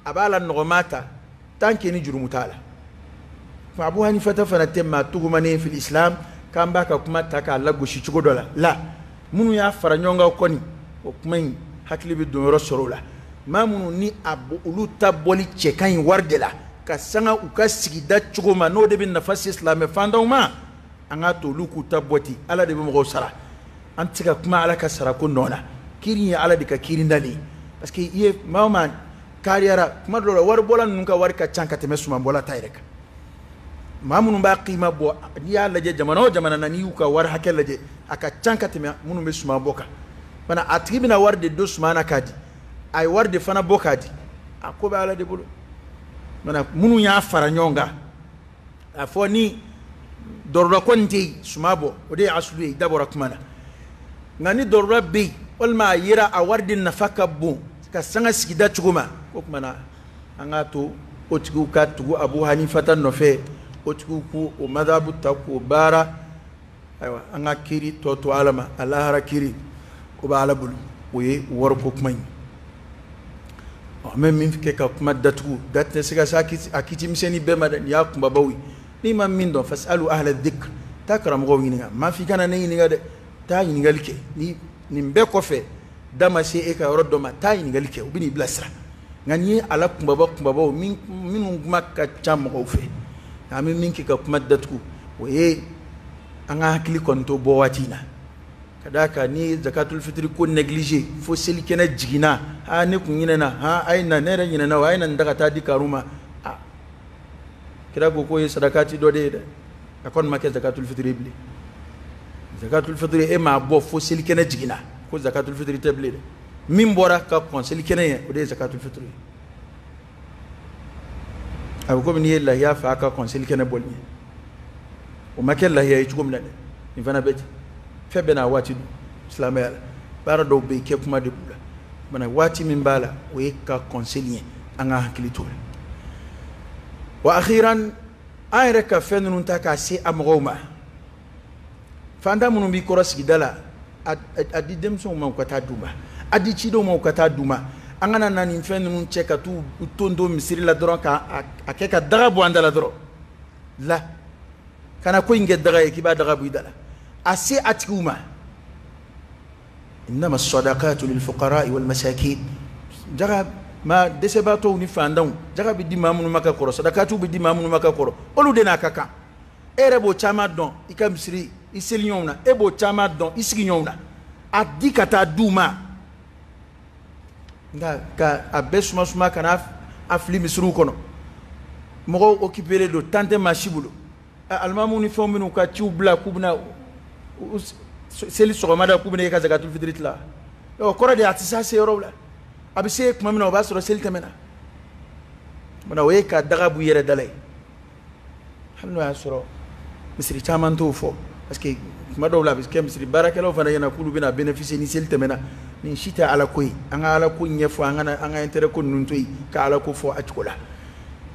a b'a la nɔgɔma ta tant que ni jurumu t'a la. Fa Abu Hanifa ta fana tɛ maa tugumanen fil islam k'an b'a ka kuma ta k'a lagosi cogo dɔ la. La minnu y'a fara ɲɔgɔn kan kɔni, o kuma in hakili bɛ don yɔrɔ sɔrɔ o la. Maa minnu ni a olu ta bɔli cɛ ka ɲi wari de la ka sanga u ka sigida cogo ma, n'o de bɛ nafa se silamɛ fantanw ma, an k'a to olu k'u ta bɔ ten. Ala de bɛ mɔgɔw sara, an tɛ se ka kuma Ala ka sarako nɔ la. Kiiri ye Ala de ka kiiri dalen, parce que i ye maa o maa kariyara kuma dɔw la, waribɔla ninnu ka wari ka ca ka tɛmɛ sumanbɔla ta yɛrɛ kan. Maa minnu b'a kima bɔ, n'i y'a lajɛ jamana o jamana na, n'i y'u ka wari hakɛ lajɛ, a ka ca ka tɛmɛ minnu bɛ suman bɔ kan. Fana a tigi bɛna wari de don suman na k'a di, a ye wari de fana bɔ k'a di, a ko bɛ Ala de bolo. Mana minnu y'a fara ɲɔgɔn kan, a fɔ ni dɔrɔdɔ kɔni tɛ yen suman bɔ, o de ye asulu ye, i da bɔra kuma na. Nka ni dɔrɔdɔ bɛ yen, walima a yera a wari de nafa ka bon ka sanga sigida cogo ma, o tuma na an k'a to o tigiw ka tugu Abu Hanifa ta nɔfɛ, o tigiw k'o o madhabu ta k'o baara. Ayiwa, an ka kiiri tɔ to Ala ma, a lahara kiiri o bɛ Ala bolo. O ye wariko kuma in. An bɛ min kɛ ka kuma datugu, da tɛ se ka se a kiti misɛnnin bɛɛ ma dɛ, nin y'a kunbabaw ye. N'i ma min dɔn, fasalu ahla dhikr, taa karamɔgɔw ɲininka. Maa f'i kana ne ɲininka dɛ, taa ɲininkali kɛ. Ni nin bɛɛ kɔfɛ da ma se e ka yɔrɔ dɔ ma, taa ɲininkali kɛ, u bɛ n'i bilasira. Nka n'i ye ala kunbaba kunbabaw minnu kuma ka ca mɔgɔw fɛ, an bɛ min kɛ ka kuma datugu, o ye an ka hakili kɔni to bɔ waati in na. Ka d'a kan ni zakatul fitiri ko négligé fo selikɛnɛ jiginna, aa ne kun ɲinɛna, aa a ye na, ne yɛrɛ ɲinɛna o, a ye na nin ta ka taa di karu ma. Aa kira ko k'o ye sadakati dɔ de ye dɛ, a kɔni ma kɛ zakatul fitiri bilen. Zakatul fitiri e m'a bɔ fo selikɛnɛ jiginna, ko zakatul fitiri tɛ bilen dɛ. Min bɔra ka kɔn selikɛnɛ ye, o de ye zakatul fitiri ye. A bɛ komi n'i ye lahiya fa ka kɔn selikɛnɛ bɔli ye, o ma kɛ lahiya ye cogo min na dɛ, nin fana bɛ ten. Fɛn bɛɛ n'a waati don silamɛya la, baara dɔw bɛ yen kɛ kuma de b'u la. Mana waati min b'a la, o ye ka kɔn seli ye, an ka hakili t'o la. Wa akhiran, an yɛrɛ ka fɛn ninnu ta k'a se a mɔgɔw ma. Fantan minnu b'i kɔrɔ sigida la, a di denmisɛnw ma u ka taa d'u ma, a di cidenw ma u ka taa d'u ma. An kana na nin fɛn ninnu cɛ ka t'u ton don misiri la dɔrɔn, ka a kɛ ka daga bɔ an da la dɔrɔn. La kana ko in kɛ daga ye k'i b'a daga bɔ i da la, a se a tigiw ma. Innama sadaqatu lil fuqara wal masakin. Jaga ma dɛsɛbaatɔw ni fantanw, jaga bɛ di maa minnu ma ka kɔrɔ, sadakatiw bɛ di maa minnu ma ka kɔrɔ, olu de n'a ka kan. E yɛrɛ b'o caman dɔn i ka misiri i seliɲɔgɔnw na, e b'o caman dɔn i sigiɲɔgɔnw na, a di ka taa d'u ma. Nka ka a bɛɛ suma suma ka n'a a fili misiriw kɔnɔ, mɔgɔw occupé don, temps tɛ maa si bolo. Alimamuw ni fɛnw minnu ka ciw bila k'u bɛna seli sɔgɔmada, k'u bɛna e ka zakatul fitiri tila, o kɔrɔ de a tɛ se a se yɔrɔw la. A bɛ se tuma min na, o b'a sɔrɔ seli tɛmɛna. O ye ka daga b'u yɛrɛ da la ye. Hali n'o y'a sɔrɔ misiri caman t'o fɔ, parce que tuma dɔw la a bɛ kɛ misiri baarakɛlaw fana ɲɛna k'olu bɛna bénéficier ni seli tɛmɛna. Nin si tɛ Ala ko ye. An ka Ala ko ɲɛfɔ, an kana an ka intérêt ko ninnu to yen ka Ala ko fɔ a cogo la.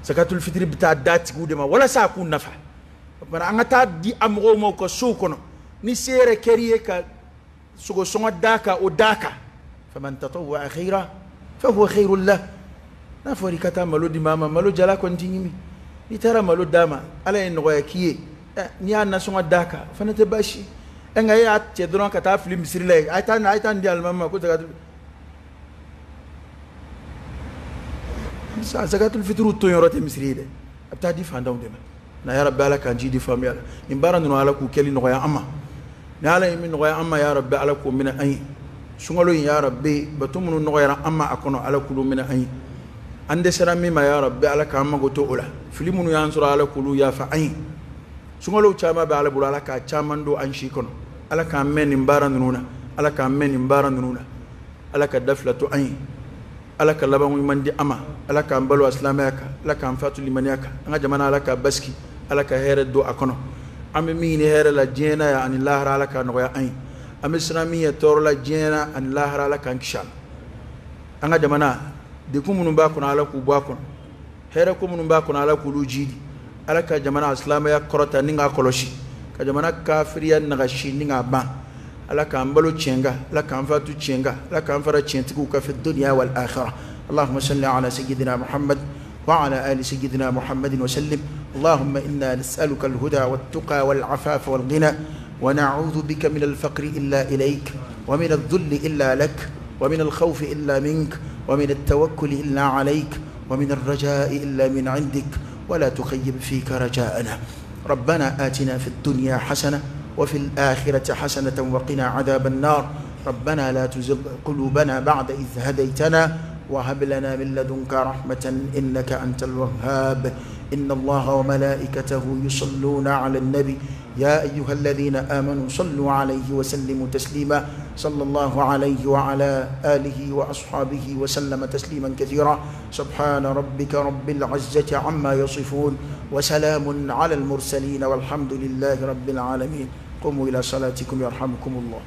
Zakatul fitiri bɛ taa da tigiw de ma walasa a k'u nafa. O tuma an ka taa di a mɔgɔw ma u ka sow kɔnɔ. Ni se yɛrɛ kɛr'i ye ka sogosɔngɔ d'a kan, o d'a kan. Faman tatawwa khayran fahuwa khayrun lah. N'a fɔra i ka taa malo di maa ma, malo jala kɔni t'i ɲimi. N'i taara malo d'a ma, Ala ye nɔgɔya k'i ye, n'i y'a nasɔngɔ d'a kan, o fana tɛ baasi ye. Nka e y'a cɛ dɔrɔn ka taa fili misiri la yen, a ye taa nin di alimami ma ko zakatul fitiri ton yɔrɔ tɛ misiri ye dɛ, a bɛ taa di fantanw de ma. Na ya Rabbi, Ala k'an ji di faamuya la. Nin baara ninnu, Ala k'u kɛli nɔgɔya an ma. Ni Ala ye min nɔgɔya an ma, ya Rabbi, Ala k'o minɛ an ye. Sunkalo in, ya Rabbi, bato minnu nɔgɔyara an ma a kɔnɔ, Ala k'olu minɛ an ye. An dɛsɛra min ma, ya Rabbi, Ala k'an mago to o la. Fili minnu y'an sɔrɔ, Ala k'olu yafa an ye. Sunkalo caman bɛ Ala bolo, Ala k'a caman don an si kɔnɔ. Ala k'an mɛn nin baara ninnu na, Ala k'an mɛn nin baara ninnu na. Ala ka da fila to an ye, Ala ka labanko ɲuman di an ma, Ala k'an balo a silamɛya kan, Ala k'an fatu limaniya kan. An ka jamana, Ala k'a basigi, Ala ka hɛrɛ don a kɔnɔ. An bɛ min ɲini hɛrɛ la diɲɛ na yan ani lahara, Ala k'a nɔgɔya an ye. An bɛ siran min ye tɔɔrɔ la diɲɛ na ani lahara, Ala k'an kisi a la. An ka jamana, degun minnu b'a kɔnɔ, Ala k'u bɔ a kɔnɔ. Hɛrɛ ko minnu b'a kɔnɔ, Ala k'olu jiidi. Ala ka jamana silamɛya kɔrɔta ni k'a kɔlɔsi, ka jamana kafiriya nagasi ni k'a ban. Ala k'an balo tiɲɛ kan, Ala k'an fatu tiɲɛ kan, Ala k'an fara tiɲɛtigiw kan fi dunya wal akhirah. Allahumma salli ala sayyidina Muhammad wa ala ali sayyidina Muhammadin wa sallim. اللهم إنا نسألك الهدى والتقى والعفاف والغنى، ونعوذ بك من الفقر إلا إليك، ومن الذل إلا لك، ومن الخوف إلا منك، ومن التوكل إلا عليك، ومن الرجاء إلا من عندك، ولا تخيب فيك رجاءنا. ربنا آتنا في الدنيا حسنة وفي الآخرة حسنة وقنا عذاب النار. ربنا لا تزغ قلوبنا بعد إذ هديتنا، وهب لنا من لدنك رحمة إنك أنت الوهاب. إن الله وملائكته يصلون على النبي، يا أيها الذين آمنوا صلوا عليه وسلموا تسليما. صلى الله عليه وعلى آله وأصحابه وسلم تسليما كثيرا. سبحان ربك رب العزة عما يصفون، وسلام على المرسلين، والحمد لله رب العالمين. قوموا إلى صلاتكم يرحمكم الله.